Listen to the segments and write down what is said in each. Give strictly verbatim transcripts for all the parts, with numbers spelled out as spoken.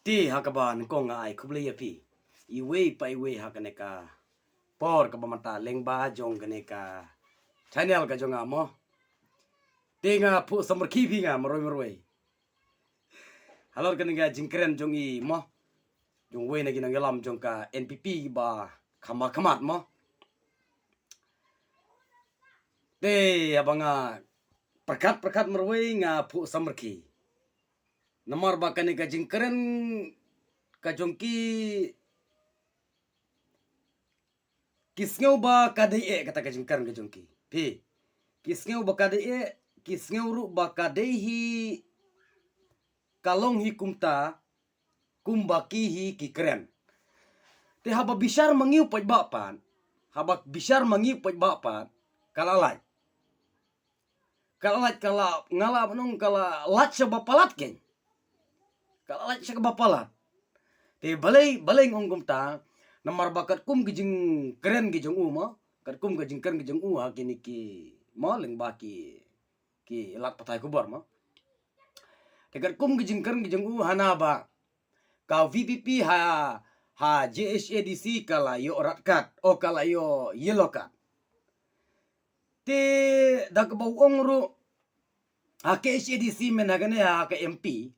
Te ha kaba nyngkong nga ai khublei ïa phi iwei pa iwei ha kane ka por kaba mynta lyngba jong kane ka channel ka jong nga mo. Te nga phuh samrkhie phi nga marwei marwei halor kane ka jingkren jong i mo, jong uwei na ki nongïalam jong ka N P P ba kham khmat mo. Te haba nga pyrkhat pyrkhat marwei nga phuh samrkhie. Namar ba kane ka jingkren ka jong ki, ki sngew ba ka dei eh kata ka jingkren ka jong ki. Phi, ki sngew ba ka dei eh, ki sngew ruh ba ka dei hi, ka long hi kumta kumba ki hi ki kren. Te haba bishar ma ngi u paidbah pat, haba bishar ma ngi u paidbah pat, ka la lait. Ka la lait, ka la, nga la ban ong ka la lait sha ba palat kein. Ka la lait sha ba palat. Te balei, balei nga ong kumta, namar ba katkum ki jingkren ki jong u mo, katkum ki jingkren ki jong u ha kine ki mo lyngba ki, ki lad pathai khubor mo. Te katkum ki jingkren ki jong u hana ba ka V P P ha, ha J H A D C ka la ïoh red card, o ka la ïoh yellow card. Te da kaba u ong ruh ha K H A D C mynta kane ha ka M P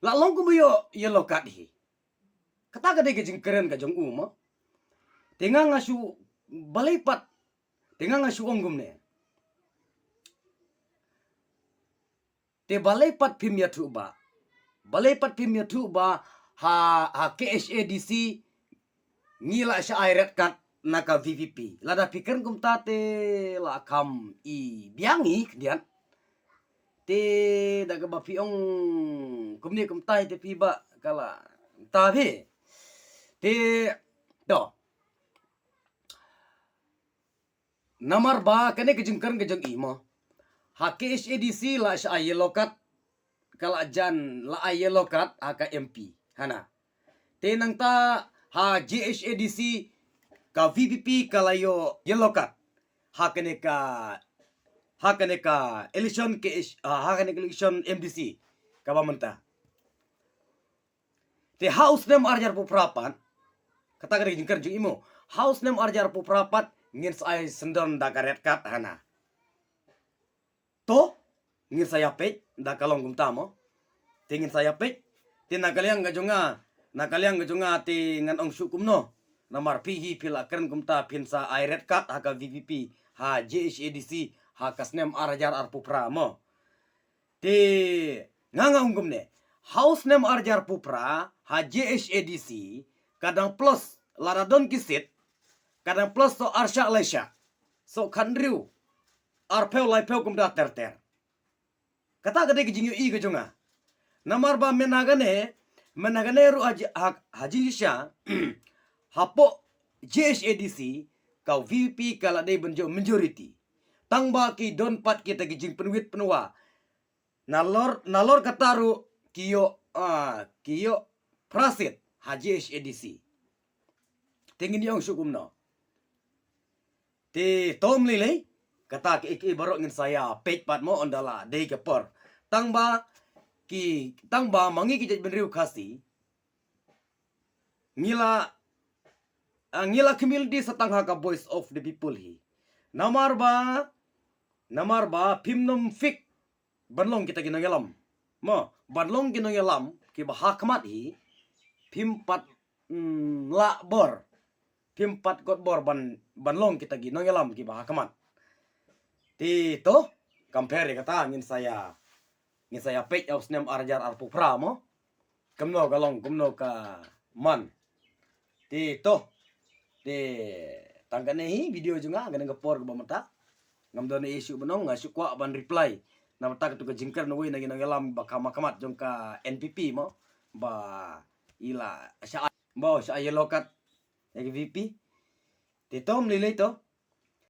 la long kumba ïoh yellow card hi. Kata ka dei ka jingkren ka jong u mo. Te nga nga shu, balei pat, te nga nga shu ong kumne. Te balei pat phim ïathuh ba, balei pat phim ïathuh ba ha, ha K H A D C ngi la shah ai red card na ka V P P. Lada phi kren kumta te la kham i biang hi khyndiat. Te da kaba phi ong kumne kumta hi te phi ba ka la ta phi. Te to. Namar ba kane ka jingkren ka jong i mo, ha K H A D C la shah ai yellow card, ka la jan la ai yellow card ha ka M P hana. Te nangta ha J H A D C ka V P P ka la ïoh yellow card ha kane ka, ha kane ka election K H, ha kane ka election M D C kaba mynta. Te ha u snem arhajar arphew phra pat, kata ka dei ka jingkren jong i mo, ha u snem arhajar arphew phra pat ngin sa ai syndon da ka red card hana. To ngin sa ïapeit da ka long kumta mo. Te ngin sa ïapeit. Te na ka liang ka jong nga, na ka liang ka jong nga te ngan ong shuh kumno. Namar phi hi phi la kren kumta phin sa ai red card ha ka V P P ha J H A D C ha ka snem arhajar arphew phra mo. Te nga nga ong kumne, ha u snem arhajar arphew phra ha J H A D C ka dang plus, lada don ki seat ka dang plus soh arshah laishah, soh khathynriew, arphew laiphew kumta ter ter. Kata ka dei ka jingïohi ka jong nga. Namar ba mynta kane, mynta kane ruh ha ji-, ha, ha jingshisha hapoh J H A D C ka V P P ka la dei ban ïoh majority. Tang ba ki don pat kita ki jingpynwit pynwa. Nalor, nalor kata ruh ki ïoh, ah, ki ïoh phra seat ha J H A D C. Te ngin ïa ong shuh kumno. Te to ym lei lei, kata kiei kiei baroh ngin sa ïa peit pat mo ynda la dei ka por. Tang ba ki, tang ba ma ngi ki jaitbynriew Khasi ngi la, ah, ngi la khmih lynti sa tang ha ka Voice of the People hi. Namar ba, namar ba phim nym fit ban long kita ki nongïalam. Mo, ban long ki nongïalam kiba ha khmat hi, phim pat, mm, lah bor, phim pat kot bor ban, ban long kita ki nongïalam kiba ha khmat. Te to, compare ïa kata ngin sa ïa, ngin sa ïa peit ïa u snem arhajar arphew phra mo. Kumno ka long, kumno ka man. Te to, te tang kane hi video jong nga, kane ka por kaba mynta. Ngam don ei shuh ban ong, nga shu kwah ban reply na bynta katu ka jingkren uwei na ki nongïalam ba kham ha khmat jong ka N P P mo, ba i la shah ai, ba shah ai yellow card ïa ka V P P. Te to ym lei lei to.